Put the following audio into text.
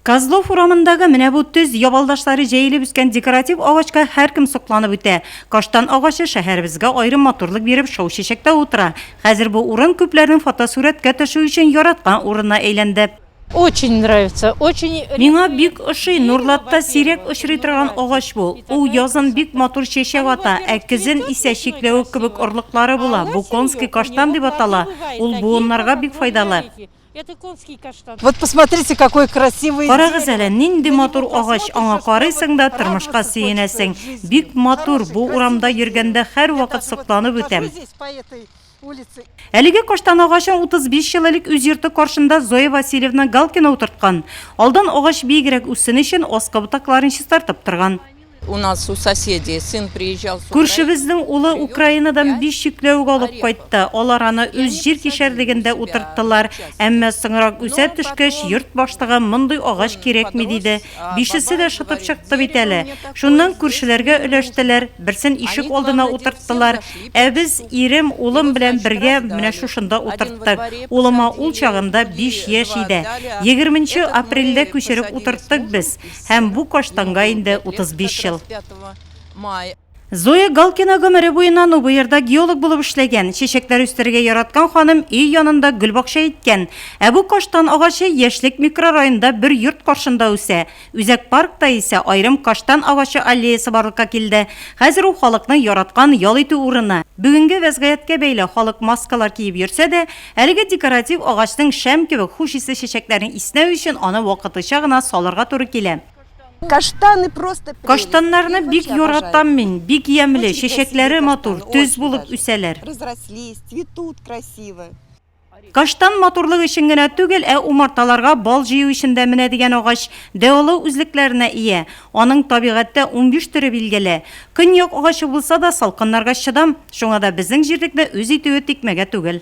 Козлов урамындагы менә бу төз ябалдашлары җәелеп үскән декоратив агачка һәркем сокланып үтә. Каштан агачы шәһәребезгә аерым матурлык биреп шау чәчәктә утыра. Хәзер бу урын күпләрнең фотосурәткә төшү өчен яраткан урынына әйләнде. Очень нравится, очень. Миңа бик ошый, Нурлатта сирәк очрый торган агач бу. Ул язын бик матур чәчәк ата, ә көзен исә чикләвек кебек орлыклары була, бу конский каштан дип атала, ул буыннарга бик файдалы. Вот посмотрите, какой красивый. Карагыз әле, нинди матур агач, аңа карыйсың да, тормышка сөенәсең. Бик матур, бу урамда йөргәндә һәрвакыт сокланып үтәм. Әлеге каштан агачын 35 ел элек үз йорты каршында Зоя Васильевна Галкина утырткан. Алдан агач биегрәк үссен өчен аскы ботакларын чистартып торган. У нас у соседей сын приезжал с Күршебезнең улы Украинадан биш чикләвек алып кайтты. Алар аны үз җир кишәрлегендә утырттылар. Әмма соңрак үсә төшкәч, йорт башлыгы мондый агач кирәкми диде. Бишесе дә шытып чыкты бит әле. Шуннан күршеләргә өләштеләр, берсен ишек алдына утырттылар. Ә без ирем, улым белән бергә менә шушында утырттык. Улыма ул чагында биш яшь иде. Егерменче апрельдә күчереп утырттык без. Һәм бу каштанга инде 35 ел. Зоя Галкина гомере буена Нубыерда геолог булып эшләгән. Чәчәкләр үстерергә яраткан ханым өй янында гөлбакча иткән. Ә бу каштан агачы Яшьлек микрорайонында бер йорт каршында үсә. Үзәк паркта исә аерым каштан агачы аллеясы барлыкка килде. Хәзер ул халыкның яраткан ял итү урыны. Бүгенге вәзгыятькә бәйле халык маскалар киеп йөрсә дә, Әлеге декоратив агачның шәм кебек хуш исле чәчәкләрен иснәү өчен аны вакытлыча гына салырга туры килә. Каштаны просто прелесть. Каштаннарны бик яратам мин, бик ямьле, чәчәкләре матур, төз булып үсәләр. Разрослись, цветут красиво. Каштан матурлык өчен генә түгел, ә умарталарга бал җыю өчен дә менә дигән агач, дәвалау үзлекләренә ия. Аның табигатьтә 15 төре билгеле. Көньяк агачы булса да, салкыннарга чыдам, шуңа да безнең җирлекне үз итүе тикмәгә түгел.